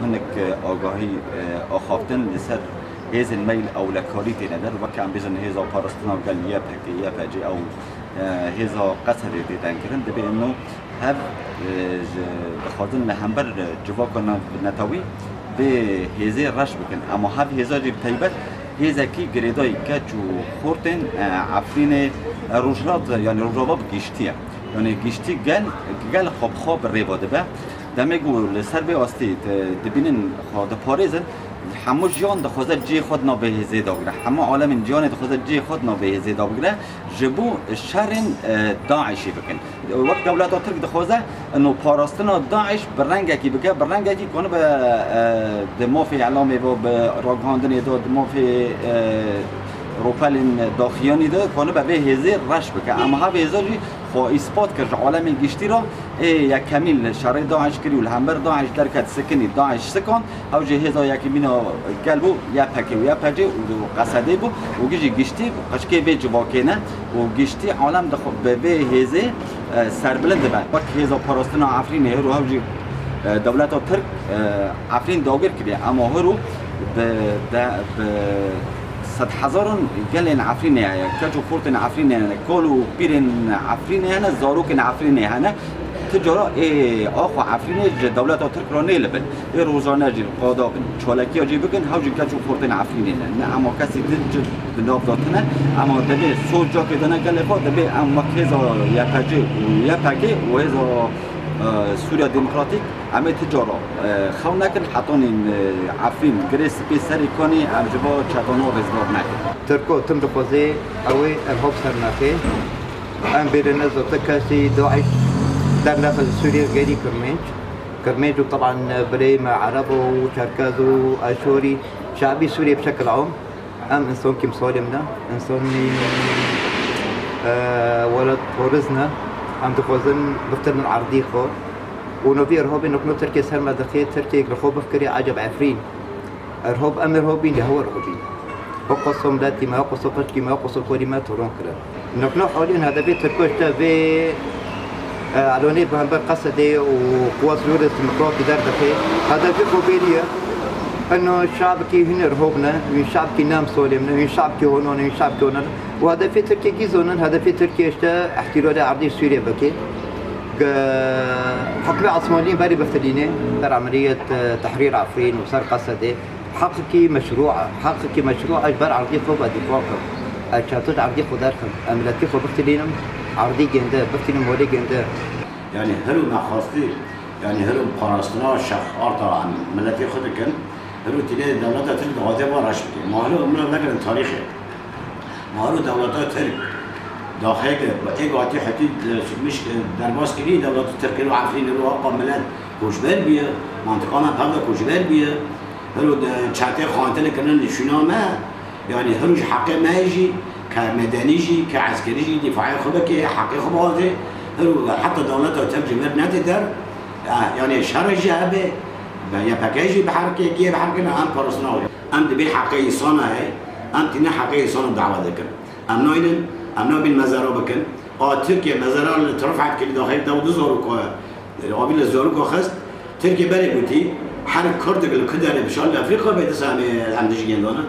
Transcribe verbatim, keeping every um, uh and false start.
Hinek, e, agahî, e, axaftin li ser hêzên me yên ewlekarî têne der. Weke em bêjin hêza parastina gel Y P G, Y P G ew, e, hêza Qesedê tê dengkirin. Dibê ino hev, e, ji, dixwazin li hember, e, civaka navnetewî vê hêzê reş bikin. Ema hev hêza jî bi taybet hêzekî girêdayî keç û xortên, e, Efrînê, e, Rojhilat, yanî Rojava bi giştî ye. Yanî giştî gel, gel xwe bi xwe bi rêva dibe. Demê ku li ser vê astî di-, dibînin xwe diparêzin, hemû jiyan dixwaze cihê xwe di nav vê hêzê de bigire. Hemû alemên ciyanê dixwaze cihê xwe di nav vê hêzê de bigire. Ji bo şerên, e, DAIŞê bikin. Wek dewleta Tirk dixwaze ino parastina DAIŞ bi rengekî bike, bi rengekî konibe, e, di mafê îlamê de, bi ragihandinê de, di mafê, e, rûpelên daxiyanî de konibe vê hêzê reş bike. Ema hev hêza jî xwe îspat kir ji alemê giştî re, ê yekemîn li şerê DAIŞ kirî û li hember DAIŞ derket, sikinî, DAIŞ sikand, hew jî hêza yekemîna gel bû, Y P G û Y P G û Qesedê bû û gijî giştî qeçkê vê civakê ne û giştî alem dixwe bi vê hêzê, e, serbilind dibe. Wek hêza parastina Efrînê hiro hew jî, e, dewleta Tirk, e, Efrîn dagir kiriye, ema hiro bi, de, bi sedhezaran gelên Efrînê heye, keç û xortên Efrînê hene, kal û pîrên Efrînê hene, zarokên Efrînê hene. Ti cara ê axa Efrînê ji dewleta Tirk re nê li bin. Ê rojane jî qada bin, çalekiya jî bikin, hew jî keç û xortên Efrînê ne. Ne ema kesî din ci bi nav de tune, ema dibê soz cakê dane gelê xwe, dibê em wek hêza Y P G û Y P G û hêza, e, Sûriya Demokratîk, em ê ti cara, e, xew nekin, hetanî, e, Efrîn girê spî serê kanî, em ji bo çetana rêzgar nekin. Tirko tim dixwaze ew ê irhab ser nexê. Em bêrine zirtik kesî DAIŞ dernexe ji Sûriyê gerî Kirmênc. Kirmênc û teban birê me Ereb û Çerkez û Eşorî, şabî Sûriyê bi şekil am. Em însankî misalê min e, însanî, e, welat xoriz ne. Em dixwazin biftirnin erdî xwe. Û novî irhabê nokno Tirkê ser me dixê, Tirkê li xwe bifkirê eceb Efrîn. Irhab, em irhabîn, li hew irhabîn. Ho qeso miletî me, ho qeso xişkî me, ho qeso korî me toron kirin. Nokno halîn hedefê Tirko işte vê, e, elonê bi hember Qesedê û quwat Sûriyê Demokratî derdixê. Hedefê xwe bêrî ye. Eno şabkî hîn irhab ne, hîn şabkî nam solêm ne, hîn şabkî hono ne, hîn şabkî hono ne. Û hedefê Tirkiyê gî zonin, hedefê Tirkiyê işte îhtîlalê erdî Sûriyê bike. Ge-, hukmê Osmanlî berî biftilîne, ser emeliyet, e, Tehrîr Efrîn û ser Qesedê. Heqekî meşrû e, heqekî meşrû e, ji ber erdî xwe vedîfa kim. Ez çato ji erdî xwe derxim, ez miletî xwe biftilînim, erdî gênde, biftilînim holê gênde. Yanî hiro me xwestî, yanî hiro parastina şex arta em miletê xwe dikin, hiro tîlê dewleta Tirk dixwaze va reş bike. Ma hilo em nekirin tarîxê. Ma hiro dewleta Tirk daxê kir, bi ê gatî hetî, e, sirmiş, e, derbas kirî, dewleta Tirk hiro Efrîn hiro haqa milet koçber bûye, mantiqa me pevda koçber bûye. Hiro de çetê xantinê kirine nişûna me, yanî hiro ji heqê me jî, ke medenî jî, ke eskerî jî dîfaê xwe bike, heqê xwe biwaze, hiro heta dewleta Tirk ji vir nete der, e, yanî şer jî hebe, be Y P G jî biherike, kê biherike, em parastina xwe. Em dibê heqê însana heye, em tîne heqê însana dawa dikin. Em naynin, em nabîn mezara bikin. A Tirkiye mezara li Tirfet kirî daxê dew du zarok, e, avî li zarok xist. Tirkiye berê gotî, her Kurdek li ku derê bişa li Efrîka bê disa em ê, em dijî gêndane.